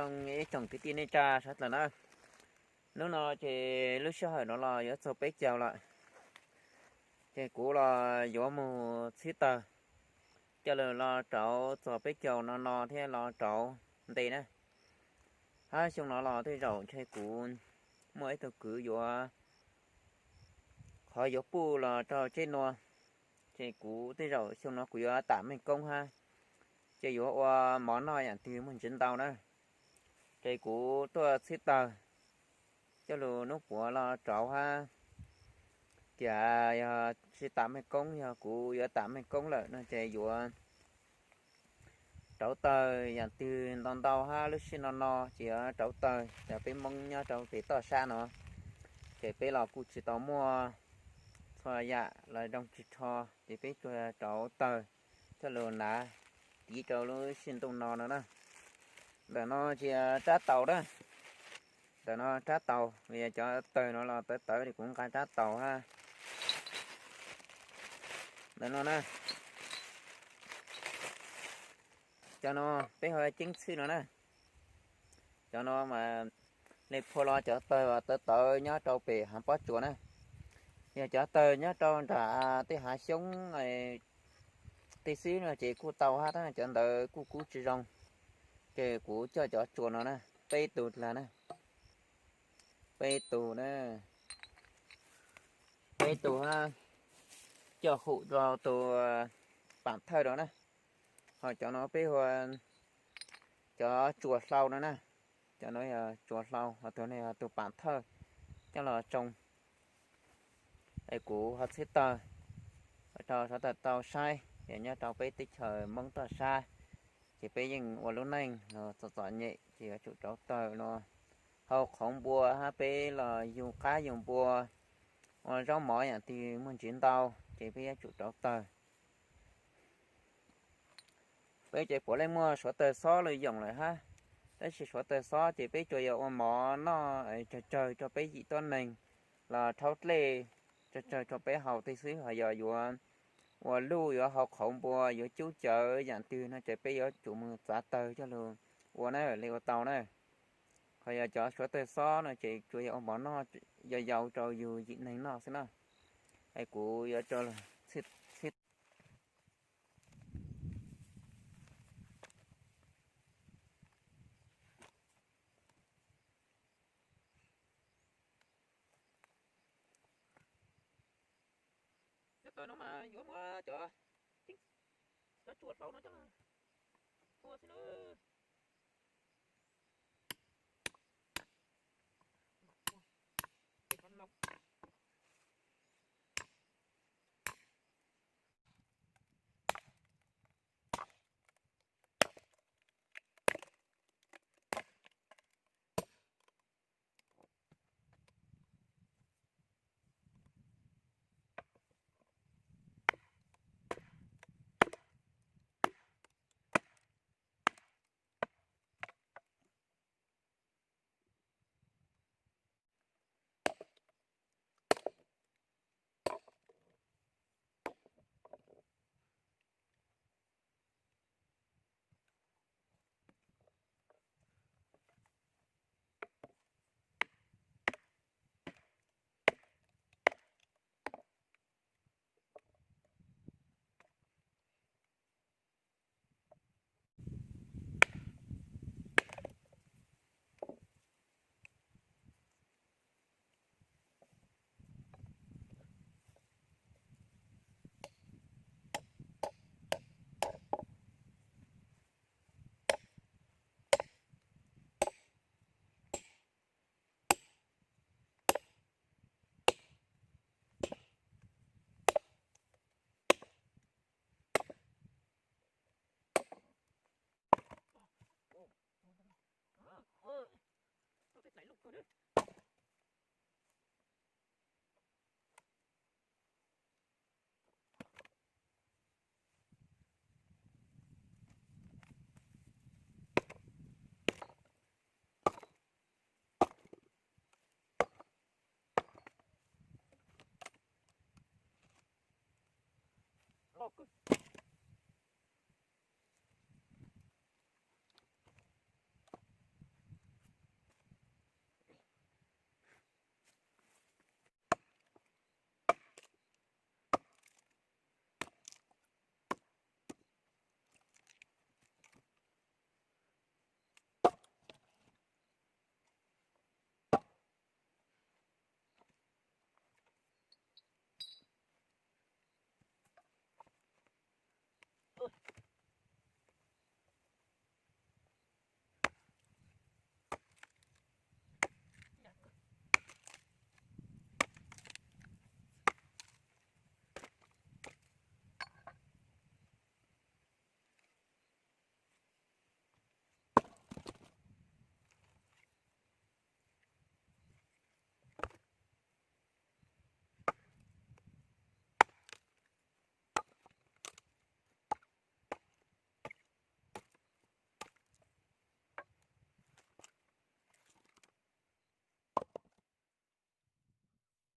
Ib tsoom kwv tij neej tsa sawv daws na, hnub no ces lub sij hawm no los yuav txog peb caug lawm, ces kuv los yuav mus txhib tawg coj los rauv txog peb caug no no thiab los rauv nte na. Hab xyoo no los tej zaum ntshe kuv muaj ib tug kwv yuav qhov yuav puj los rau tseb nua, ces kuv tej zaum xyoo no kuv yuav tam meej koob hab, ces yuav ua mov noj yam twg muaj ntsis ntau na. Ces kuv tuaj txhib tawg coj lug nub puav los rauv hab, tias yog tsis tam meej koob, yog kuv yuav tam meej koob lawm no ces yuav rauv tawg yam twg ntau ntau hab lub sij no no ces yuav rauv tawg. Cov peb Moob nyob rau pem toj sab no, ces peb los kuj tsis tau muaj txhua yam los zoo tsis rho, ces peb tsuas rauv tawg coj lug hnav tiv rau lub sij ntuj no no na. Ntawm no ces rab taus na, ntawm no rab taus, vim cov tawg no los tawv tawv li kuv nqa rab taus hab. Ntawm no na, cov no peb hu ceeb txhwj no na. Cov no mas le phua los cov tawg tawv tawv nyob rau pem hav pob tsuas na. Yog cov tawg nyob rau nram tej hav xyoob tej xwb no ces kuj tau hab, tab cov ntawd kuj kub tsis zoo, ces kuv coj cov tsuas no na, peb tug dlag na, peb tug na, peb tug hab, coj hum rau tus pam thawj no na. Ho cov no peb hu cov tsuas hlau no na, cov no yog tsuas hlau, ho tus no yog tus pam thawj coj los tsoo. Es kuv ho txhib tawg rau sawv daws tau saib, ces nyob rau peb teb chaws Moob toj sab, ces peb yeej ua lub neej los txom txom nyem ces yuav tsum rauv tawg no. Hau qhauv npua hab peb los yug qab yug npua, ua zaub mov yam twg muaj ntsis ntau, ces peb yuav tsum rauv tawg. Peb ces puav leej muaj suav tawg xob lug yoom lawm hab, tab sis suav tawg xob ces peb tsuas yog ua mov noj tsawg tsawg rau peb yim tuab neeg los rhaub dlej, tsawg tsawg rau peb haus tej xwb. Ho yog yuav ua luj, yuav hau qhauv npua, yuav cub cawv yam twg no ces peb yuav tsum mus txav tawg coj lug ua na, li ua tau na. Ho yog cov suav tawg xob no ces tsuas yog ua mov noj yau yau rau yug yim neeg noj xwb na. Es kuv yuav tso txhib Nyob tau no mas yuav muab cov, cov tsuas hlau no coj los ua xwb na.